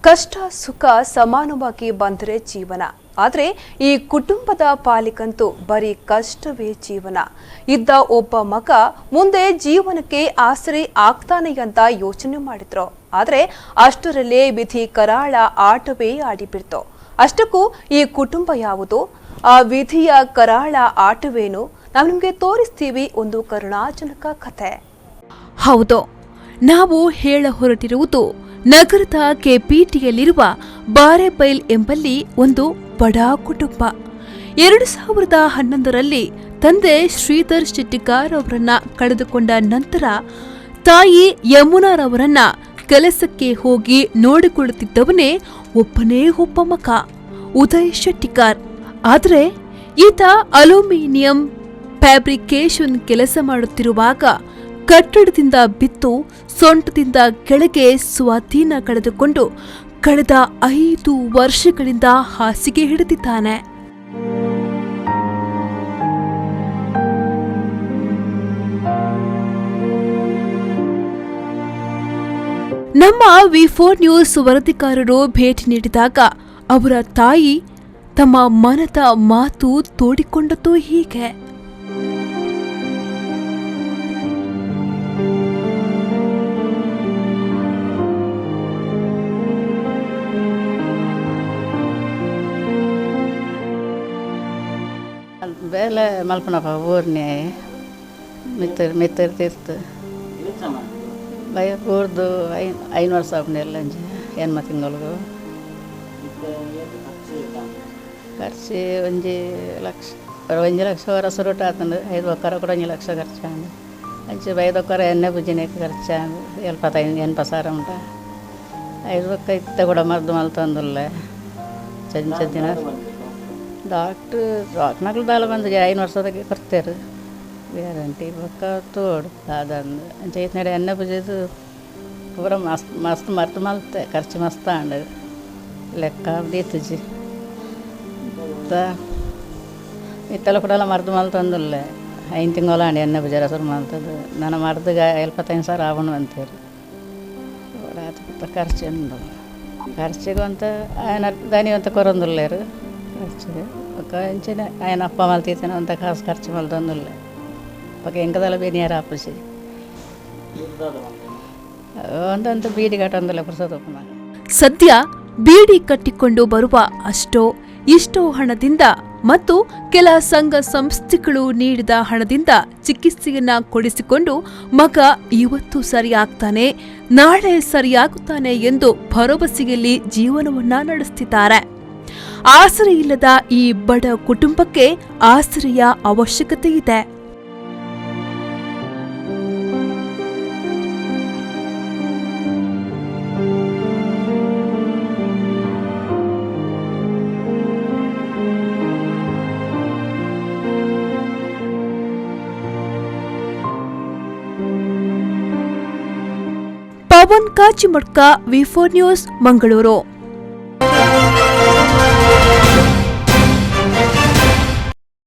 ಕಷ್ಟ ಸುಖ ಸಮಾನವಾಗಿ ಬಂದರೆ ಜೀವನ. ಆದರೆ ಈ ಕುಟುಂಬದ ಪಾಲಿಗಂತೂ ಬರೀ ಕಷ್ಟವೇ ಜೀವನ. ಇದ್ದ ಒಬ್ಬ ಮಗ ಮುಂದೆ ಜೀವನಕ್ಕೆ ಆಸರೆ ಆಗ್ತಾನೆ ಅಂತ ಯೋಚನೆ ಮಾಡಿದ್ರು. ಆದರೆ ಅಷ್ಟರಲ್ಲೇ ವಿಧಿ ಕರಾಳ ಆಟವೇ ಆಡಿಬಿಡ್ತು. ಅಷ್ಟಕ್ಕೂ ಈ ಕುಟುಂಬ ಯಾವುದು, ಆ ವಿಧಿಯ ಕರಾಳ ಆಟವೇನು, ನಾವು ನಿಮಗೆ ತೋರಿಸ್ತೀವಿ ಒಂದು ಕರುಣಾಜನಕ ಕಥೆ. ಹೌದು, ನಾವು ಹೇಳ ಹೊರಟಿರುವುದು ನಗರದ ಕೆಪಿಟಿಯಲ್ಲಿರುವ ಬಾರೆಬೈಲ್ ಎಂಬಲ್ಲಿ ಒಂದು ಬಡ ಕುಟುಂಬ. 2011ರಲ್ಲಿ ತಂದೆ ಶ್ರೀಧರ್ ಶೆಟ್ಟಿಗಾರ್ ಅವರನ್ನ ಕಳೆದುಕೊಂಡ ನಂತರ ತಾಯಿ ಯಮುನಾರವರನ್ನ ಕೆಲಸಕ್ಕೆ ಹೋಗಿ ನೋಡಿಕೊಳ್ಳುತ್ತಿದ್ದವನೇ ಒಬ್ಬನೇ ಒಬ್ಬ ಮಗ ಉದಯ್ ಶೆಟ್ಟಿಗಾರ್. ಆದರೆ ಈತ ಅಲ್ಯೂಮಿನಿಯಂ ಫ್ಯಾಬ್ರಿಕೇಶನ್ ಕೆಲಸ ಮಾಡುತ್ತಿರುವಾಗ ಕಟ್ಟಡದಿಂದ ಬಿದ್ದು ಸೊಂಟದಿಂದ ಕೆಳಗೆ ಸ್ವಾಧೀನ ಕಳೆದುಕೊಂಡು ಕಳೆದ 5 ವರ್ಷಗಳಿಂದ ಹಾಸಿಗೆ ಹಿಡಿದಿದ್ದಾನೆ. ನಮ್ಮ ವಿ4 ನ್ಯೂಸ್ ವರದಿಗಾರರು ಭೇಟಿ ನೀಡಿದಾಗ ಅವರ ತಾಯಿ ತಮ್ಮ ಮನದ ಮಾತು ತೋಡಿಕೊಂಡದ್ದು ಹೀಗೆ. ಬೇಲೆ ಮಲ್ಪನಪ್ಪ ಊರ್ನೆ ಮಿತ್ತರ್ ಮಿತ್ತರ್ ತೀರ್ತು ಬಯ ಊರ್ದು 5 ವರ್ಷ ಆಪುಂಡು ಅಂಚೆ ಎನ್ಮ ತಿಂಗಳಿಗೆ ಖರ್ಚು 1 ಲಕ್ಷ 1 ಲಕ್ಷ ವರ ಸುರುಟ ಆತಂಡು 5 ಒಕ್ಕರ ಕೂಡ 1 ಲಕ್ಷ ಖರ್ಚಾಂಡು ಅಂಚೆ 5 ಒಕ್ಕರ ಎಣ್ಣೆ ಪೂಜೆನೆಕ್ ಖರ್ಚಾಂಡು 75 80 ಸಾವಿರ ಉಂಟ 5 ಒಕ್ಕ ಇತ್ತ ಕೂಡ ಮದ್ದು ಮಲ್ತೊಂದುಲ್ಲೆ ಚಂಚ ದಿನ ಡಾಕ್ಟ್ರು ಡಾಕ್ಟ್ನಕ್ಲು ದಾಲ ಬಂದು 5 ವರ್ಷದಾಗೆ ಕೊಡ್ತೇರು ಗ್ಯಾರಂಟಿ ಬೊಕ್ಕ ತೋಡು ದಾದಂದು ಅಂಚ ಇತ್ನೆಡೆ ಎಣ್ಣೆ ಪೂಜೆದು ಪೂರ ಮಸ್ತ್ ಮಸ್ತ್ ಮರ್ತು ಮಲ್ತೆ ಖರ್ಚು ಮಸ್ತ್ ಆಂಡ್ ಲೆಕ್ಕ ದೀತುಜಿ ಇತ್ತೆಲ್ಲ ಕೂಡಲ ಮರ್ದು ಮಲ್ತೊಂದುಲ್ಲೆ 5 ತಿಂಗಳು ಆಂಡ್ ಎಣ್ಣೆ ಪೂಜೆ ಸುರು ಮಲ್ತದ್ದು ನನ್ನ ಮರ್ದಿಗೆ 75 ಸಾವಿರ ಆವಣು ಅಂತೀರು ಆತ ಖರ್ಚು ಉಂಡು ಖರ್ಚಿಗೆ ಅಂತ ಆಯನ ದನಿ ಅಂತ ಕೊರೊಂದುಲ್ಲೇರು ಖರ್ಚಿಗೆ ಬೊಕ್ಕ ಅಂಚನೆ ಆಯನ ಅಪ್ಪ ಮಲ್ತಿತ್ತೇನೆ ಅಂತ ಕಾಸು ಖರ್ಚು ಮಲ್ತೊಂದುಲ್ಲೆ ಬೊಕ್ಕ ಎಂಕದಲ ಬೇನಿಯರ ಆಪುಜಿ ಒಂದಂತ ಬೀಡಿ ಕಟ್ಟೊಂದುಲ್ಲೆ ಪುರ್ಸೊತ್ತು. ಸದ್ಯ ಬೀಡಿ ಕಟ್ಟಿಕೊಂಡು ಬರುವ ಅಷ್ಟೋ ಇಷ್ಟೋ ಹಣದಿಂದ ಮತ್ತು ಕೆಲ ಸಂಘ ಸಂಸ್ಥೆಗಳು ನೀಡಿದ ಹಣದಿಂದ ಚಿಕಿತ್ಸೆಯನ್ನ ಕೊಡಿಸಿಕೊಂಡು ಮಗ ಇವತ್ತು ಸರಿಯಾಗ್ತಾನೆ, ನಾಳೆ ಸರಿಯಾಗುತ್ತಾನೆ ಎಂದು ಭರವಸೆಯಲ್ಲಿ ಜೀವನವನ್ನ ನಡೆಸುತ್ತಿದ್ದಾರೆ. ಆಸರೆ ಇಲ್ಲದ ಈ ಬಡ ಕುಟುಂಬಕ್ಕೆ ಆಸರೆಯ ಅವಶ್ಯಕತೆ ಇದೆ. Pavan Kachimadka, V4 news, Mangaluru.